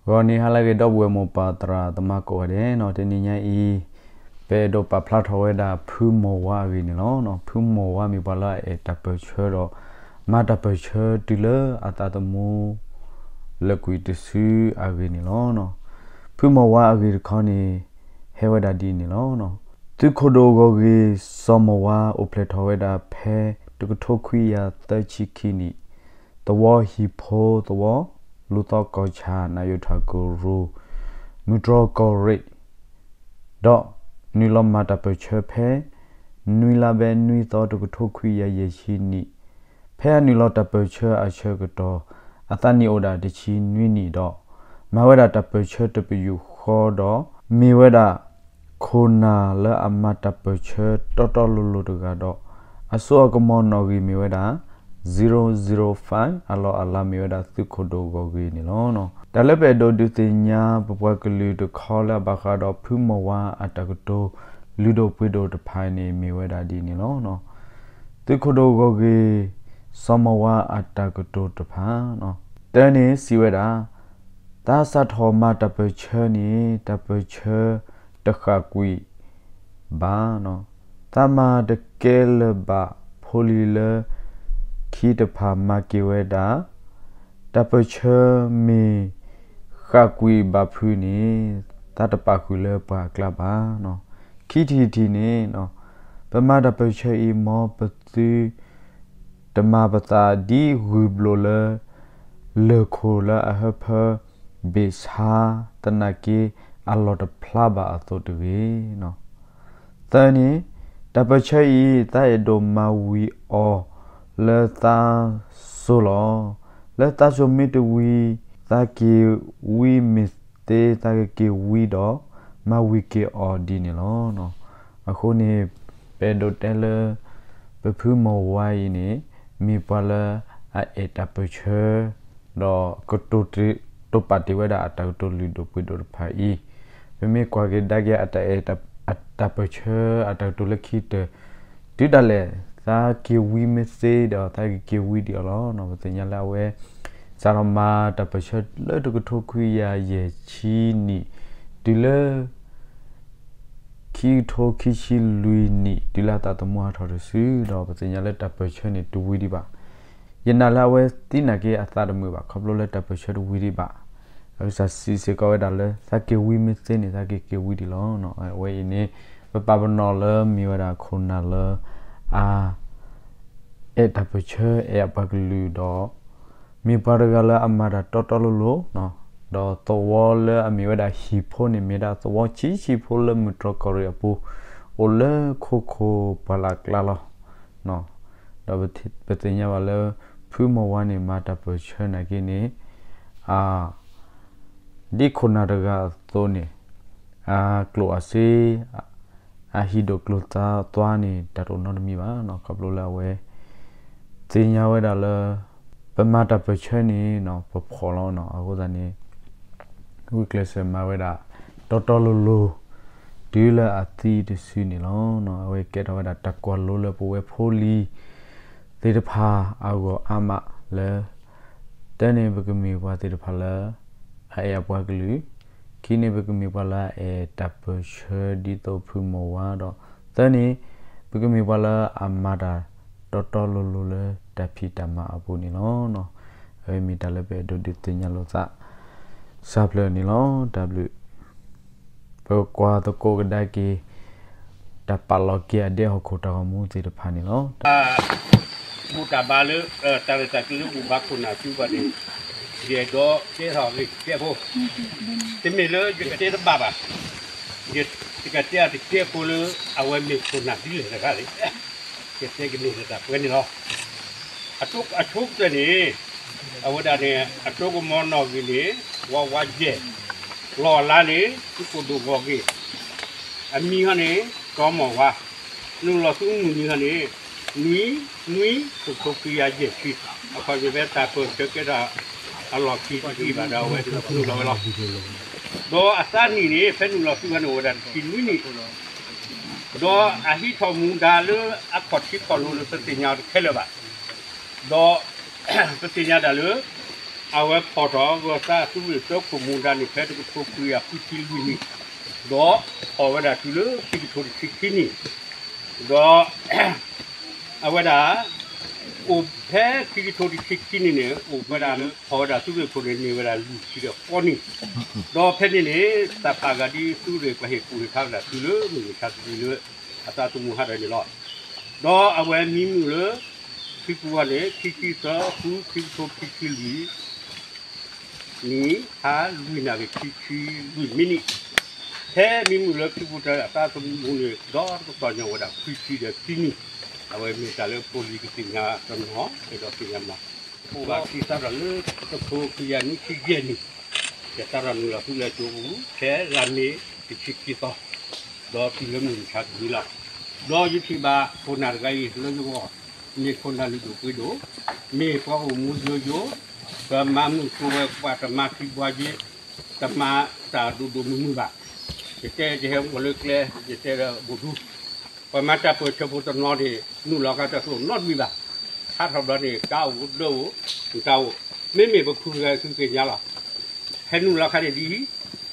ဂီၤနံၤဟါလၢအဂ့ၤ ဒီပုၢ်ဝဲၢ်မိၢ်ပၢ်သရၣ်သမါကိးဂၤဒဲးနီၤ, တနံၤညါအံၤ ပအဲၣ်ဒိးပာ်ဖျါထီၣ်ဝဲဒၣ်ဖုမီၢ်ဝါအဂ့ၢ်န့ၣ်လီၤ. ဖုမီၢ်ဝါမ့ၢ်ပှၤလၢအအဲၣ်တၢ်ပၢၢ်ဆၢဒီး မၤတၢ်ပၢၢ်ဆၢတုၤလၢအသးသမူ လၢာ်ကွံာ်တစုအဂ့ၢ်န့ၣ်လီၤ. ဖုမီၢ်ဝါအဂ့ၢ်တခီန့ၣ် ဟဲဝဲဒၣ်ဒ်န့ၣ်လီၤ. သုးခိၣ်ဒိၣ်ဂီၢ်ဂ့ၢ် စီၤမီၢ်ဝါ အိၣ်ဖျဲၣ်ထီၣ်ဝဲဒၣ်ဖဲ တကထိခွံကယၤသၢဆံခံနံၣ် သဝီဟံၣ်ဖိသဝီ, လူၤသီကီၢ်ဆၣ် နၢ်ယိးထၣ်ကရူၢ်, မုၢ်တြီၢ်ကီၢ်ရ့ၣ်, ဒီးနုာ်လီၤမၤတၢ်ပၢၢ်ဆၢဖဲ နွံလါဘဲနွံသီ တကထိခွံကယၤယဲၢ်ဆံနံၣ်, ဖဲအနုာ်လီၤတၢ်ပၢၢ်ဆၢအဆၢကတီၢ် အသးနံၣ်အိၣ်ဒၣ်တဆံနွံနံၣ်ဒီး မၤဝဲဒၣ်တၢ်ပၢၢ်ဆၢတပယူာ်ဃီဒီး မ့ၢ်ဝဲဒၣ် ခိၣ်နၢ်လၢအမၤတၢ်ပၢၢ်ဆၢတီတီလိၤလိၤတဂၤဒီး အစိအကမီၤနီၣ်ဂံၢ်မ့ၢ်ဝဲဒၣ် zero zero five အလီၢ်အလၤမ့ၢ်ဝဲဒၣ်သုးခိၣ်ဒိၣ်ဂီၢ်ဂ့ၢ်န့ၣ်လီၤ. တၢ်လၢပအဲၣ်ဒိးဒုးသ့ၣ်ညါပပှၤကလုာ်တခီလၢအဘၣ်ဃးဒီးဖုမီၢ်ဝါအတၢ်ကတိၤလုၢ်ဒိၣ်ပှ့ၤဒိၣ်တဖၣ်န့ၣ်မ့ၢ်ဝဲဒၣ်ဒ်န့ၣ်လီၤ. သုးခိၣ်ဒိၣ်ဂီၢ်ဂ့ၢ် စီၤမီၢ်ဝါအတၢ်ကတိၤတဖၣ် တၢန့ၣ်စံးဝဲဒၣ် သးစးထီၣ်မၤတၢ်ပၢၢ်ဆၢန့ၣ် တၢ်ပၢၢ်ဆၢတဃၣ်ကွံာ်ဘၣ်, သးမၤတကဲလၢၤဘၣ်ဖိလံၤလၢ ခံတဖၣ်မၤက့ၤဝဲဒၣ်, တၢ်ပၢၢ်ဆၢမ့ၢ်ဃၣ်ကွံာ်ဘၣ်ဖုးန့ၣ် သးတပာ်ဃုာ်လၢပှၤအကျါဘၣ်. ခံထံၣ်တထံၣ်န့ၣ် ပမၤတၢ်ပၢၢ်ဆၢအံၤ မ်ပသု တမၤပသးဒ်ဂုၢ်ဘျိၣ်လၢ လၢၢ်ခိၣ်လၢအဟၢဖၢ ဘ့ၣ်ဆါသနာ်က့ အလီၢ်တဖျါဘၣ်အသိးတဂ့ၤ. သၢန့ၣ် တၢ်ပၢၢ်ဆၢအံၤ သးအဲၣ်ဒိးမၤဝံၤအီၤလၢသးစိၤလီၤ. လၢသးစိၤမ့ၢ်တဝံၤ သးက့ၤဝံမ့ၢ်သ့ သးကက့ၤဝံဒီး မၤဝံၤက့ၤအီၤဒ်န့ၣ်လီၤ. အဃိန့ၣ် ပအဲၣ်ဒိးတဲလၢ ပဖုမီၢ်ဝါအံၤန့ၣ် မ့ၢ်ပှၤလၢအအဲၣ်တၢ်ပၢၢ်ဆၢ ဒီးကတိၤတ့ၢ် တိာ်ပာ်တ့ၢ်ဝဲဒၣ်အတၢ်ကတိၤလုၢ်ဒိၣ်ပှ့ၤဒိၣ်တဖၣ်အံၤ, ပမ့ၢ်ကွၢ်က့ၤကဒါက့ၤအတၢ်အဲၣ် အတၢ်ပၢၢ်ဆၢ အတၢ်ကတိၤလၢခံကတၢၢ် တုၤဒၣ်လဲာ် သးက့ၤဝံမ့ၢ်သ့ဒီး သးကက့ၤဝံဒံးအီၤလီၤ. ပသ့ၣ်ညါလၢအဝဲ စးထီၣ်မၤတၢ်ပၢၢ်ဆၢလၢတကထိခွံကယၤယဲၢ်ဆံနံၣ် တုၤလၢ ခံကထိခံဆံလွံၢ်နံၣ် တုၤလၢအသးသမူဟးထီၣ်တစု ဒီးပသ့ၣ်ညါလၢတၢ်ပၢၢ်ဆၢန့ၣ်တဝံၤဒံးဘၣ်. ယနာ်လၢအဝဲသံနာ်က့အသးတမုာ်ဘၣ် ခီဖျိလၢတၢ်ပၢၢ်ဆၢတဝံၤဒံးဘၣ်. အကစၢ်စံးစ့ၢ်ကီးဝဲဒၣ်လၢ သးက့ၤဝံမ့ၢ်သ့န့ၣ် သးက့ၤက့ၤဝံဒံးလီၤ. အဝဲအံၤန့ၣ် ပပာ်ပနီၣ်လၢမ့ၢ်ဝဲဒၣ်ခိၣ်နၢ်လၢ အ အဲၣ်တၢ်ပၢၢ်ဆၢ အဲၣ်အပှၤကလုာ်ဒီး မ့ၢ်ပှၤတဂၤလၢအမၤတၢ်တီတီလိၤလိၤ, ဒီးသဝီလၢအမ့ၢ်ဝဲဒၣ်ဟံၣ်ဖိန့ၣ် မ့ၢ်ဒၣ်သဝီဆံးဆံးဖိလၢမုၢ်တြီၢ်ကီၢ်ရ့ၣ်အပူၤ, အိၣ်လၢခိခိၣ်ပှၢ်လၢ်ကျါလီၤ. ဒီးပသ့ၣ်ညါဘၣ်လၢ ဖုမီၢ်ဝါန့ၣ် မၤတၢ်ပၢၢ်ဆၢနာ်က့န့ၣ် အ ဒ်ခိၣ်နၢ်တဂၤအသိးန့ၣ် အကျိၣ်အစ့ အဟံၣ်ဒိၣ်ကျိၣ်စ့သွါန့ၣ် တၢ်တအိၣ်နီတမံၤဘၣ်. ခီဖျိလၢအဝဲ သ့ၣ်ညါဝဲဒၣ်လၢ ပမၤတၢ်ပၢၢ်ဆၢန့ၣ် ပဖှီၣ်လီၤ. အဃိသတးန့ၣ် ဂုာ်ကျဲးစၢးမၤဝဲဒၣ် တီတီလိၤလိၤ တုၤလၢအသံတစုန့ၣ်လီၤ. အဝဲကဲထီၣ်ဝဲဒၣ်တၢ်ကွၢ်လိလၢပဝဲဖိလံၤသ့ၣ်တဖၣ်အဂီၢ်အါမးလၢ တၢန့ၣ် ပကမ့ၢ်ပှၤသ့ၣ်တဖၣ်လၢ အအဲၣ်အပှၤကလုာ်, ခံန့ၣ် ပကမ့ၢ်ပှၤလၢအအဲၣ်တၢ်ပၢၢ်ဆၢဒ်သိးဖုမီၢ်ဝါဒီး သၢန့ၣ် ပကမ့ၢ်ပှၤလၢအမၤတၢ်တီတီလိၤလိၤလၢတၢ်ဖံးတၢ်မၤအပူၤန့ၣ်လီၤ. အဝဲမ့ၢ်တၢ်လၢပအဲၣ်ဒိးဒုးသ့ၣ်ညါလိာ်သး စၢ်ဖျၢၣ်န့ၣ်လီၤ. တၢ်ဘျုး ပကွၢ်သကိးကဒါက့ၤ တၢ်ပာ်လီၤက့ၤအဒဲဟီၣ်ခိၣ်တၢ်ဂီၤမူသ့ၣ်တဖၣ်န့ၣ်လီၤ. ဘူၣ်တၢ်ဘါလၢ တၢ်ရဲၣ်တၢ်ကျဲၤလၢဘူၣ်ဘါခိၣ်နၢ်စုပှၤန့ၣ် ယအဲၣ်ဒိးတဲထီၣ်ဂ့ၤတကဲဖိ, တမ့ၢ်လၢယကတဲတဘၣ်ဘၣ်, ယကတဲအတကဲဖိလၢ အဝဲမ့ၢ်ခိၣ်နၢ်ဒ်လဲၣ်တဂၤလဲၣ်, ယတဲကန့ၢ်လၢတၢ်ပှဲၤန့ၣ်လီၤ. အဆိကတၢၢ်န့ၣ် အဝဲဒၣ်န့ၣ် အစိကမီၤနီၣ်ဂံၢ်န့ၣ် ဝါဝါယဲၢ်, လီၢ်အလါန့ၣ် သုးခိၣ်ဒိၣ်ဂီၢ်ဂ့ၢ်, အမံၤဟီန့ၣ် စီၤမီၢ်ဝါ, နုာ်လီၤဆူမုၢ်နံၤဟီန့ၣ် နွံ နွံ တကထိခွံကယၤယဲၢ်ဆံ, အခီပညီဖဲတၢ်ပၢၢ်ဆၢကဲထီၣ်အလီၢ်ခံတကံၢ်ဘၣ်ဒီး အဝဲနုာ်လီၤဝဲလီၤ. ဒီးအသးနံၣ်န့ၣ် ဖဲနုာ်လီၤဆူဟီန့ၣ် အိၣ်ဝဲဒၣ်တဆံနွံနံၣ်, ဒီးအဟံးထီၣ်မူဒါလၢအခီၣ်ထံးခီၣ်လိၤန့ၣ် ပသ့ၣ်ညါအီၤတခဲလၢာ်ဘၣ်. ဒီး ပသ့ၣ်ညါဒၣ်လၢ အဝဲဖီၣ်ထီၣ်ဂီၤသးသုးရ့ၣ်သၢခိၣ်မူဒါန့ၣ် ဖဲတကထိခွံကယၤခွံဆံလွံၢ်နံၣ်, ဒီးဖီၣ်ဝဲဒၣ်တုၤလၢခံကထိတဆံခံနံၣ်, ဒီး အဝဲဒၣ် အိၣ်ဖဲခံကထိတဆံခံနံၣ်န့ၣ် အိၣ်ဝဲဒၣ်လၢဖီၣ်ဝဲဒၣ်သုးရ့ၣ်ခိၣ်န့ၣ် န့ၢ်ဝဲဒၣ်လွံၢ်ဆံဒီးဃိးနံၣ်, ဒီးဖဲန့ၣ်န့ၣ် သးပာ်ဂၤဒ်သုးရ့ၣ်ပှၤဟ့ၣ်ကူၣ်ဟ့ၣ်ဖးဝဲဒၣ်တုၤလၢမုၢ်မဆါတနံၤလၢ အသးသမူဟးထီၣ်န့ၣ်လီၤ. ဒီးအဝဲမံမုာ်လၢ ခံပူၤဝဲန့ၣ် ခံဆံသၢ ဃု ခံကထိခံဆံလွံၢ် နံၣ်ဟါလွံၢ်နၣ်ရံၣ်ခံဆံလွံၢ်မံးနံး, ဖဲမံမုာ်လၢခံပူၤတၢ်အသးသမူန့ၣ် ဒီးတကတီၢ်ညါဝဲဒၣ်ခွံဆံဒီးခံနံၣ်, အဝဲမ့ၢ်တၢ်လၢဖိလံၤကသ့ၣ်ညါတနီၤ အဲၣ်ဒိးသ့ၣ်ညါမး, အိၣ်ဘၣ်ခံစးထီၣ်လၢတကထိခွံကယၤနွံဆံယဲၢ်နံၣ်, ကစးထီၣ်နုာ်လီၤသုးလၢကၠိပူၤ ဖဲလါမ့ၤတဆံခံသီ ဒီးတုၤလၢမုၢ်မဆါတနံၤလီၤ. ဒီးယထံၣ်ဘၣ်ခိၣ်နၢ်တဂၤအံၤလၢယဂီၢ် မ့ၢ်ခိၣ်နၢ်လုၢ်ဒိၣ်ပှ့ၤဒိၣ်, မ့ၢ်ပှၤအိၣ်မူယိယိ, ပမၤမုၢ်ကျိၤဝဲၤကွာ် တမၤသံဘှါယ့, တမၤတၢ်ဒိၣ်ဒိၣ်မုၢ်မုၢ်ဘၣ်. ယတဲယဟဲအိၣ်လၢကျဲ ယတဲဒီးဘူးဒူ ပှၤမၤတၢ်ပၢၢ်ဆၢဖိတနီၤန့ၣ် နုာ်လီၤခါတကျိၤနီတမံၤဘၣ်. ဟးထီၣ်ဘျီန့ၣ် ကါအိၣ်ဒၢအိၣ် နတၢ်အိၣ်, မ့မ့ၢ်ပဖုတဂၤသုသ့ၣ်ညါလီၤ. ဟဲနုာ်လီၤခါန့ၣ်ဒ်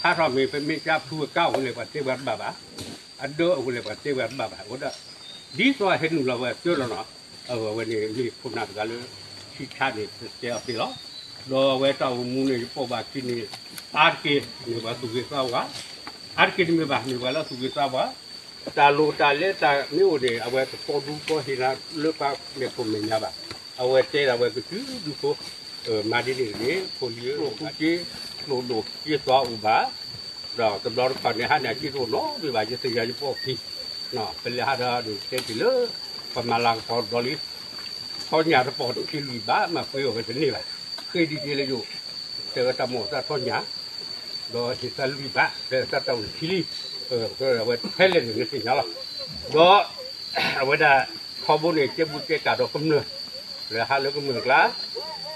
အံၤ, ဟးထီၣ်မ့ၢ်ပမ့ၢ်ကါဖုအကါအိၣ်လဲၣ် ပှၤတဲပှၤတဘၣ်ဘၣ်, အဒၢအိၣ်လဲၣ် ပှၤတဲပှၤတဘၣ်ဘၣ်. အဃိဒီး ဒ်သိးဟဲနုာ်လီၤဝဲအကၢလီၤနီၤ, အဝဲန့ၣ်မ့ၢ်ခိၣ်နၢ်တဂၤလၢ ဆံးဆါန့ၣ် ပတဲအီၤသ့လီၤ. ဒီးအဝဲတၢ်အိၣ်မူန့ၣ် ယပိာ်ဘၣ်ခံန့ၣ် အါတက့ၢ်မ့ၢ်ပှၤသူၣ်ဂ့ၤသးဝါ, အါတက့ၢ်တမ့ၢ်ဘၣ် မ့ၢ်ပှၤလၢသူၣ်ဂ့ၤသးဝါ, တၢ်လိၣ်တၢ်လဲတၢ်မ့ၢ်အိၣ်န့ၣ် အဝဲတကိးဒူကိးဟ့ၣ်နၤလၢပှၤမဲာ်ခိၣ်မဲာ်ညါဘၣ်. အဝဲတဲဒၣ်ဝဲကစုဒုဖိ, မၤဒ်န့ၣ်တဂ့ၤ, ဖိလံၤအိၣ်ဃူက့, ကျိၣ်ဒိၣ်က့သွီအိၣ်ဘၣ်, ဒီးတဘျီတခီၣ်န့ၣ် ဟးန့ၣ်အက့တအိၣ်နီတဘ့ၣ်ဘၣ်, ယသ့ၣ်ညါယပိာ်ခံ, ပလဲၤဟးဒီးဒုးတဲတ့ၢ်လၢ ပမၤလၤကပီၤဒီးလံ ထီညၣ်တပီၢ်တဆံလွံၢ်ဘး မၤပှ့ၤအီၣ်ဝဲတန့ၢ်ဘၣ်. ဃ့ဒံးတ့ၢ်လၢယအိၣ်, တဲဝဲတၢ်မိၣ်သးထီညၣ်, ဒီးဟ့ၣ်သးလွံၢ်ဘး ဖဲသးတၢ်အိၣ်တဆံလံ, အဝဲထဲလဲၣ်န့ၣ်နသ့ၣ်ညါလီၤ. ဒီး အဝဲဒၣ် ထီဘိန့ၣ် ကဲဘူးကဲကၣ်ဒီးကမျၢၢ်, လဲၤဟးလၢကမျၢၢ်ကျါ,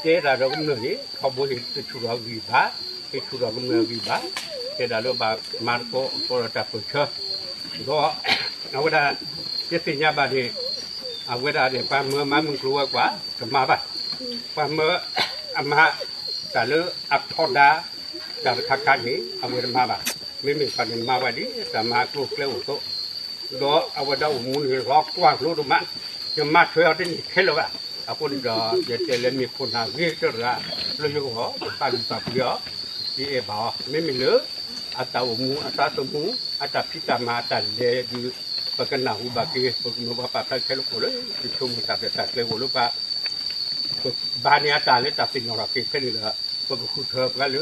တဲတၢ်ဒီးကမျၢၢ်န့ၣ် ထီဘိဟ့ၣ်တဆူၣ်ထီၣ်ဂံၢ်ဘါ, ဟ့ၣ်ဆူၣ်ထီၣ်ကမျၢၢ်ဂံၢ်ဘါ, တဲဒၣ်လၢဘၣ်မၤသကိးအသီဒီးတၢ်ပၢၢ်ဆၢ, ဒီး အဝဲဒၣ် ယသ့ၣ်ညါဘၣ်န့ၣ် အဝဲဒၣ်န့ၣ် ပှၤမၢမၤမုၢ်ကျိၤဝဲၤကွာ် တမၤဘၣ်. ပှၤမၢ အမၤ တၢ်လၢအထီဒါ တၢ်တခါခါန့ၣ် အဝဲတမၤဘၣ်. မ့မ့ၢ်ပှၤန့ၣ်မၤဝဲဒ် တၢ်မၤကျိၤကျဲအိၣ်အသိး, ဒီးအဝဲဒၣ်အိၣ်မူန့ၣ် လီၤကွၢ်လိတမး, ယမၤထွဲအီၤတန့ၢ်ခဲလၢာ်ဘၣ်. အဃိန့ၣ်ဒီး ယတဲလၢမ့ၢ်ခိၣ်နၢ်ဂ့ၤကတၢၢ်တဂၤ လၢယဂီၢ် ယပာ်လုၢ်ပာ်ပှ့ၤအီၤ, ယအဲၣ်ဘၣ်အီၤ မ့မ့ၢ်လၢ အတၢ်အိၣ်မူအသးသမူ အတၢ်ဖံးတၢ်မၤအတၢ်လဲၤဒုး ပကနၢ်ဟူဘၣ်က့ၤ ပကမၢပှၤပာ်ဖျါခဲလၢာ်ခိၣ်လၢ ယဆိကမိၣ်တၢ်ရဲၣ်တၢ်ကျဲၤအိၣ်လၢပှၤ ဘၣ်န့ၢ်အတၢ်လၢတၢ်သ့ၣ်နီၣ်ထီၣ်က့ၤဖဲန့ၣ်ဒီး ပကဃုထၢပှၤလၢ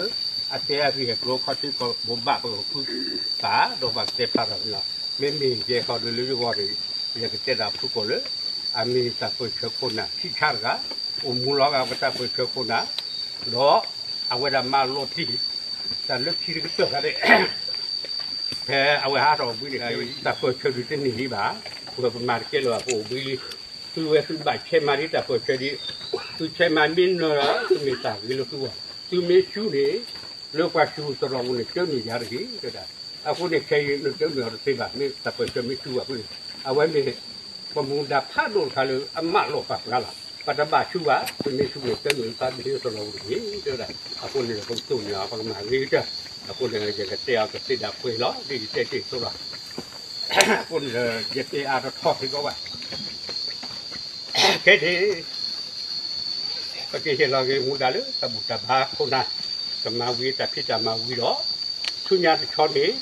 အတဲအဂ့ၢ်အကျိၤခီၣ်ထံးကီၢ်ဘိးဘၣ် ပကဃုပာ်ဒီးပှၤကတဲဖျါထီၣ်န့ၣ်လီၤ. မ့မ့ၢ်ယဲဃီဒီးလၢယဂီၢ်န့ၣ် ယကတဲတၢ်ဖုၣ်ကိာ်လၢ အမ့ၢ်တၢ်ပၢၢ်ဆၢခိၣ်နၢ် ထံဆါတဂၤ အိၣ်မူလီၤဂာ်ပတၢ်ပၢၢ်ဆၢခိၣ်နၢ် ဒီးအဝဲဒၣ်မၤလီၤတံၢ် တၢ်လၢခံတကတၢၢ်ခါန့ၣ် ဖဲအဝဲဟးထီၣ်အိၣ်ဘှံးန့ၣ် တၢ်ပၢၢ်ဆၢဒုးတန့ၢ်ဒံးဘၣ်, ပမၤတကဲလၢၤဘၣ် ပအိၣ်ဘှံးလံ, သုဝဲသုဘၣ်ဆဲးမၤဒ်တၢ်ပၢၢ်ဆၢဒ်, သုဆဲးမၤမ့ၢ်နၢၤဒီး တမ့ၢ်တၢ်ဂ့ၤလၢသုဂီၢ်, သုမ့ၢ်ဆူၣ်န့ၣ် လၢပှၤဆူၣ်သရိာ်ပူၤန့ၣ် တၢနုာ်ယၤတဂ့ၤ တဲဒၣ်, အဃိန့ၣ် ခဲအံၤနတၢနုာ်အီၤတသ့ဘၣ် မ့ၢ်တၢ်ပၢၢ်ဆၢမ့ၢ်ဆူၣ်ဘၣ်ဖုန့ၣ် အဝဲမ့ၢ် ပမူဒါဖးဒိၣ်တခါလၢအမၢလီၤပာ်ပှၤလီၤ, ပတဘၣ်ဆူၣ်ဘၣ် ပမ့ၢ်ဆူၣ်န့ၣ် တၢနုာ်လၢပှၤမ့ၢ်သရိာ်ပူၤတဂ့ၤ တဲဝဲဒၣ်, အဃိန့ၣ် ပကတိၢ်န့ၢ်အီၤ ပကမၤဂ့ၤကတၢၢ်, အဃိန့ၣ် ယကတဲအီၤကသ့ဒၣ်ပှဲၤလီၤ ဒ်ယတဲတ့ၢ်အသိးလီၤ, အဃိန့ၣ် ယတဲအါတထီၣ်စ့ၢ်ကီးဘၣ် ခဲဒၣ် ပကဟ့ၣ်လီၤက့ၤမူဒါလၢ တၢ်ဘူၣ်တၢ်ဘါခိၣ်နၢ် ကမၤဝံၤတၢ်ဖံးတၢ်မၤဝံၤဒီး ဆူညါတဆီန့ၣ်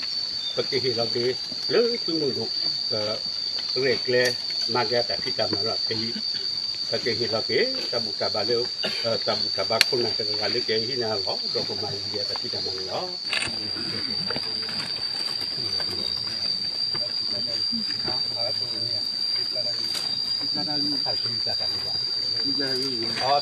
ပကဟ့ၣ်လီၤက့ၤလၢသုးမုၢ်ဒိၣ် ကရဲၣ်ကျဲၤမၤက့ၤတၢ်ဖံးတၢ်မၤလီၤခဲအံၤ ပကဟ့ၣ်လီၤက့ၤ တၢ်ဘူၣ်တၢ်ဘါလၢ တၢ်ဘူၣ်တၢ်ဘါခိၣ်နၢ်တဂၤဂၤလၢကဟံးန့ၢ်အဂီၢ် ဒီးကမၤဝံၤက့ၤတၢ်ဖံးတၢ်မၤန့ၣ်လီၤ.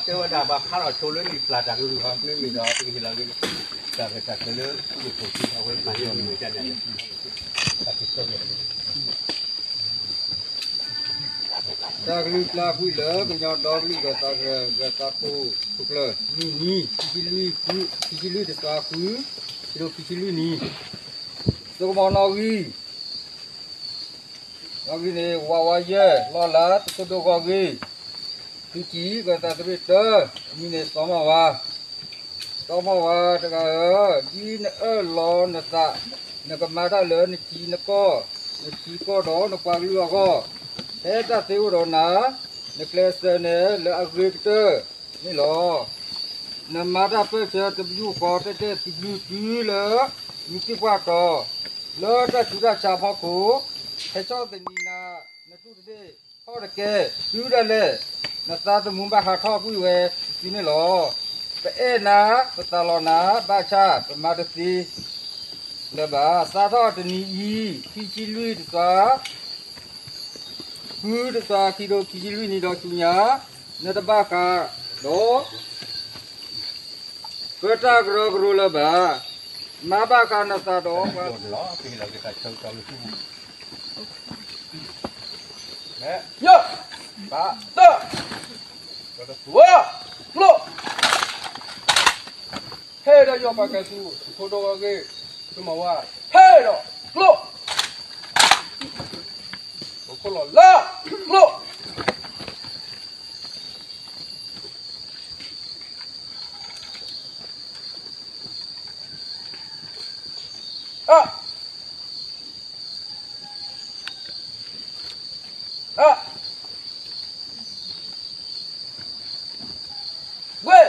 တဲဝဲဒၣ်ဘၣ်ဖးထီၣ်ဆိလၢလံာ်ပျၢ်တၢ်ကလုၢ်ဘၣ် မ့မ့ၢ်ဒီးပကဟ့ၣ်လီၤက့ၤ တၢ်ရဲၣ်တၢ်ကျဲၤလၢ သုးခိၣ်ဆံအဝဲမၤန့ၢ်မ့ၢ်တၢ်န့ၣ် တၢ်ကလုၢ်ပျၢ်ကွံာ်လၢကညီဒီကလုာ်ဂၤသးကရၢ ဂၤသးဖိ ဖိကျၢၢ် မုၢ်နံၤ ခံဆံလွံၢ် ခံဆံလွံၢ်တသီခွံ ခံကထိခံဆံလွံၢ်နံၣ် သကမီၤနီၣ်ဂံၢ် နီၣ်ဂံၢ်န့ၣ် ဝးဝါယဲၢ် လီၢ်လၤ တခိၣ်ဒိၣ်ဂီၢ်ဂ့ၤ သုးကံၢ် ဂဲၤသးသုးရ့ၣ်တၢ မံၤန့ၣ် စီၤမီၢ်ဝါ ဒီမါဝၤတဂၤဧၢ, ဒ်နအၢၣ်လီၤနသး, နကမၤတၢ်လၢနထံနကီၢ်, နထံကီၢ်ဒီးနပှၤကလုာ်အဂီၢ်, ဖဲတၢ်သ့အိၣ်ဒီးနၤ, နကျဲးစၢးန့ၣ်လၢအဂ့ၤကတၢၢ်န့ၣ်လီၤ. နမၤတၢ်ပၢၢ်ဆၢတဘျုးဃီ တၢ်တဲတဘျုးတုၤလၢ မုၢ်သံၣ်ပှၢ်တီၤ, လၢတၢ်ဆူးတၢ်ဆါအဖီခိၣ်, ဟဲဆီၣ်သနံးနၤ, နတူၢ်တဘ့ၣ် ထီၣ်တကဲ, တုၤဒၣ်လဲာ် နသးသမူဘၣ်ဟးထီၣ်ကွံာ်ဝဲတစုန့ၣ်လီၤ. ပအဲၣ်နၤ, ပသးလီၤနၤ, ဘၣ်ဆၣ်ပမၤတသ့လၢၤဘၣ်. စးထီၣ်တနံၤအံၤ, ခံဆံလွံၢ်တသွၤ, ဃုတသွၤခံထိခံဆံလွံၢ်နံၤဒီးဆူညါ, နတဘၣ်ဃးဒီး ပတၢ်ကရၢကရိလၢၤဘၣ်. မၤဘၣ်ဃးနသးဒီးပှၤ ညၣ်, ဘၣ်, တၢ်, ဝါ, ကျိ, ဟဲဒီးယီၢ်ပာ်ကဲဆူ ဖိဒိၣ်ဂီၢ်ဂ့ၢ်, သုမၤဝါ, ဟဲဒီးကျိ, ပခိၣ်လီၤလၢကျိ အ, အ, ဝဲ,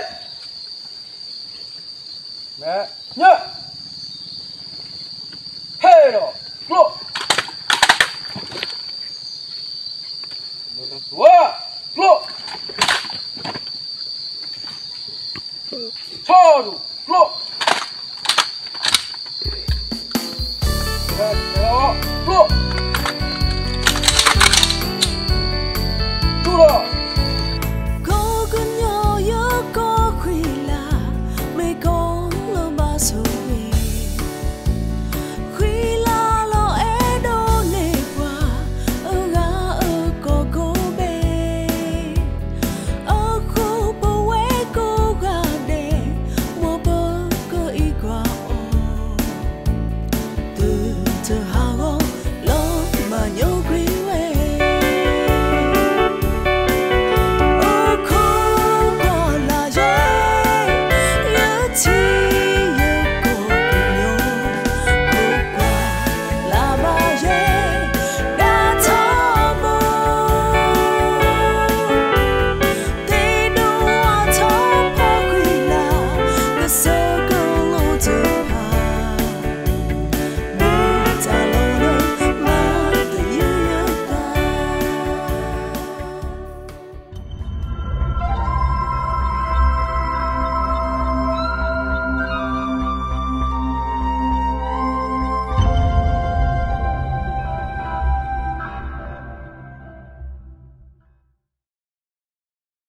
ညၣ်, ဟဲဒီးကျိ, ဝါ, ကျိ, ဆီဒူၣ်ကျိ, ကျိ, တူၢ်ဒီး ကိးကညီယကီၢ်ခွံလၢ်, မ့ၢ်ကိးလၢဘၣ်ဆိၣ်